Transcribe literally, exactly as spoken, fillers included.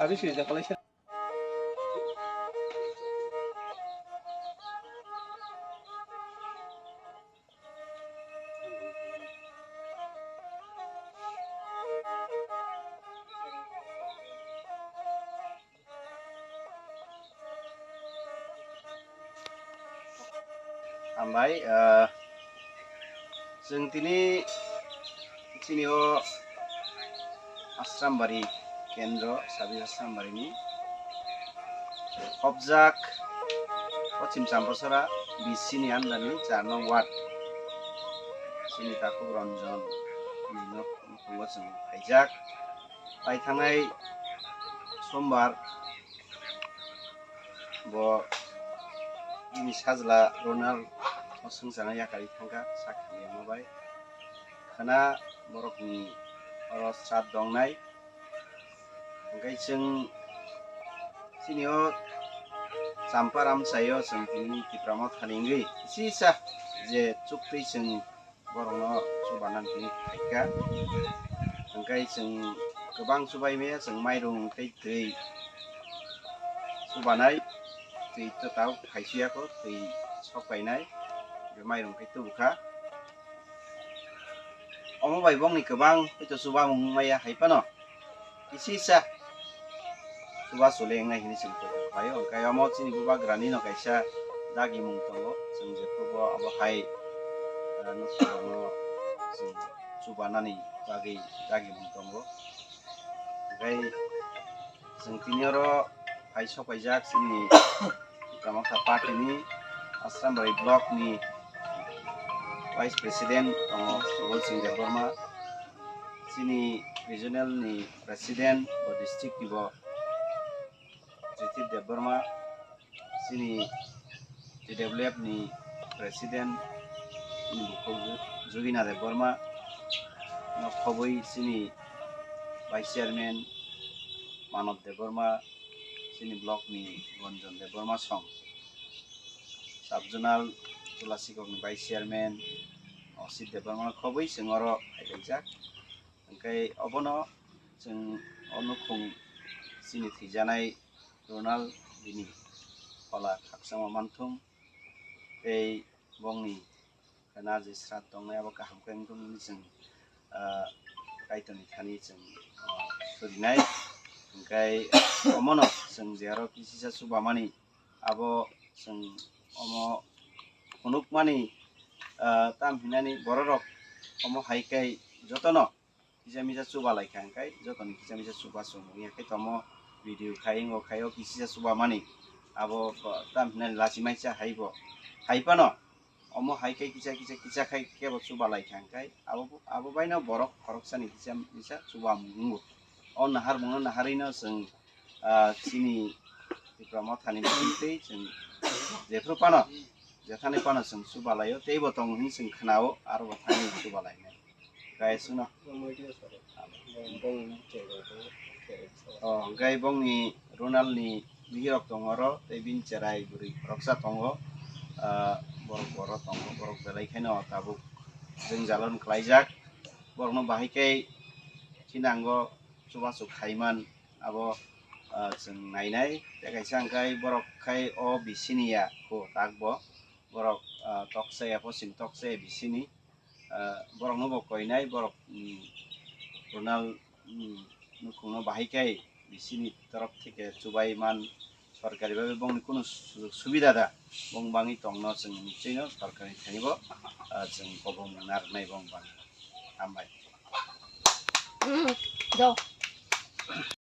Habis sudah kalau Hambai, ah, chwng tini chini o Asrambari kendro, sabi Asrambari ni hopjak Pochim Champasora B C ni under ni char nong ward chini takhuk Ranjan ni nok nukhungo chwng phaijak. Paithangnai sombar bo bini sajla Ronald o swngcharno yakarwi thangkha sak hamyama bai. Khwna borokni oro srat dongnai. Hwnkhe chwng chini o Champa Ramchaio chwng tini Tipra Motha ni wngwi kisa je chuktwi chwng borokno chubanani twi phaikha. Hwnkhe chwng kwbang chubai maya, chwng mairung tei twi chubanai, twi to tabuk phaisiyakho, twi sok painai, mairung khe tubukha. Omo bai bongni kwbang hoi to chubamung maya hai phano. Kisa kisa chuba chule wngnai hinwi chwng koi kok khlaio. Hwnkhe omo chini bubagrani no kaisa dagimung tongo, chwng jephru bo abo hai, ah, nukhukrokno chwng chubanani bagwi dagimung tongo. Hwnkhe chwng tini oro hai sokpaijak chini Tipra Motha Party ni Asrambari Block ni Vice President tongo Subol Singh Debbarma, chini regional ni President bo district ni bo Jitip Debbarma, chini T W F ni President ni bukhuk Ju-, Jugina Debbarma, no khobwi chini Vice Chairman Manob Debbarma, chini block ni Ranjan Debbarma song, Sub Zonal Tulasikok ni Vice Chairman Osit Debbarma no khobwi chwng oro phailaijak. Hwnkhe obono chwng o nukhung chini thwijanai Ronald bini phola khakchangma manthung tei bongni khwna je srat tongnai abo kaham khe wngthung hwnwi chwng, ah, Kaitorni thani chwng, ah, surinai. Hwnkhe omono chwng je aro kisisa chubamani abo chwng omo phunukmani, ah, tam hinani bororok omo hai khe jotono kisa misa chuba lai kha, hwnkhe jotoni kisa misa chuba chwng wngya khe tamo video khai, wngo khai, o kisa chuba mani abo tam hinani lachimaisa haibo, hai phano omo hai khe kisa kisa kisa khai kebo chuba lai kha, hwnkhe abo, abo baino borok khoroksani kisa misa chuba wngbo. O naharmungno naharwino chwng, ah, chini Tipra Mothani bisingtwi chwng jephru phano, jethani phano chwng chubalaio, teibo tongo hwnwi chwng khnao, aro bo thani chubalainai. Kaya chwngno. Oh, hwnkhe bongni Ronaldni bihirok tongo oro, tei bini cherai bwrwi khoroksa tongo, ah, borok boro tongo, borok belai kheno tabuk jwngjal wngkhlaijak. Borokno bahai khe thinango chubachu khaiman. Abo, ah, chwng nainai, tei kaisa hwnkhe borok khai o bisini ya kho takbo, borok, ah, toksa ya, pochim toksa ya bisini, ah, borokno bo koinai, borok, mm, Ronald, mm, nukhungno bahai khai bisini torop theke chubai man, sorkari bhabe bongni kunu sujog subida da, bong bangwi tongno chwng nichino sorkarni thani bo, ah, chwng kobong narwknai bong bangwi. Hambai. Mm, do.